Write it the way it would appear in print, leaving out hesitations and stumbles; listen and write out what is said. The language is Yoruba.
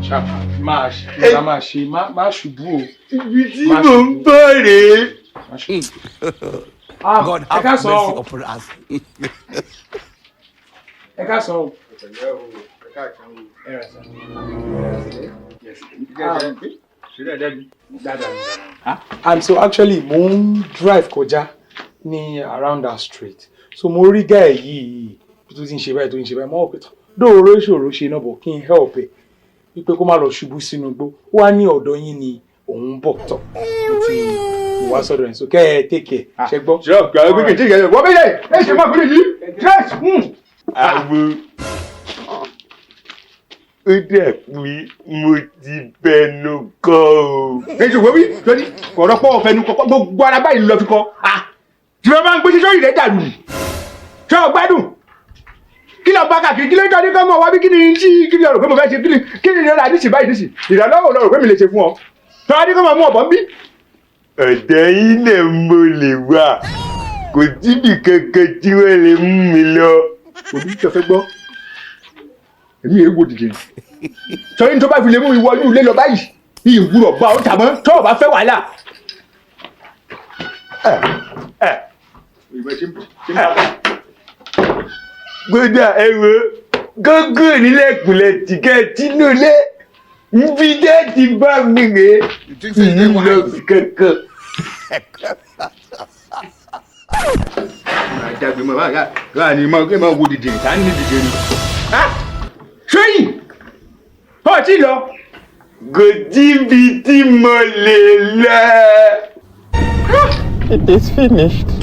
Máa ṣe, máa ṣe, má ṣubú o. Ibi tí mò ń bọ̀ rèé. Ah, God ẹ have káàsán mercy o. upon us. Ẹ káàsán o. Ẹ rà sá. Yes. Ah, and so actually mo ń drive kọjá ní around that street, so mo rí guy yìí tó ti ń ṣe báyìí, tó ń ṣe báyìí. Mo wò pé dóòrò ìṣòro ṣe náà bọ̀, kí n help ẹ̀ wípé kó má lọ ṣubú sínú igbó. Ó wá ní ọ̀dọ̀ yín ni òun bọ̀ tọ̀. Mo ti wá sọ́dọ̀ ẹ̀, so kẹ́ ẹ take care, ṣe gbọ́. Ṣé ọ̀gá ẹgbẹ́ kejì yẹn wọ́n bẹ́ẹ̀ ẹ ṣe máa kúrò yìí stress. Àwo, ó dẹ̀ pé mo ti fẹnu kọ́ o. Èso wo bí torí ọ̀rọ̀ pọ̀ fẹnu kọ́, gbogbo ara báyìí lọ fi kọ́. Tí wọ́n máa ń gbé sórí rẹ̀ dàrú ni. Ṣé o gbádùn? Kí ló bá káàkiri? Kí ló ń tọ́ ní kọ́ mọ̀ wá bí? Kí ni tí kí ni ọ̀rọ̀ pé mo fẹ́ ṣe? Kí ni ìrọ̀lá nísì báyìí nísì? Ìrànlọ́wọ́ lọ́rọ̀ pé mi lè ṣe fún ọ. Tọ́lá ní kọ́ mọ̀ mú ọ̀bọ̀ ń bí. Ọ̀dọ̀ yín náà mo lè wà, kò síbi kankan tí wọ́n lè mú mi lọ. Òbí tó fẹ́ gbọ́, èmi èé wo dìde sọyìn ní tó bá fi lè mú ìwọ inú ilé lọ báyìí, ìwúrọ̀ bá ọ tàmọ́ tó o bá fẹ́ wàhálà. Ẹ ẹ Gbọ́dọ̀ ẹ wo gógó nílẹ̀kùnlẹ̀ tìkẹ́ tínú lé nbí dẹ́ ti bá mi rè é ìlú lọ bí kankan. Àjàgbé mọ̀ báyà báyà ni mo kí n máa wo dìde tá ní dìde ni. Sọyìn ọ tí lọ. Kò síbi tí mo lè lọ. It is finished.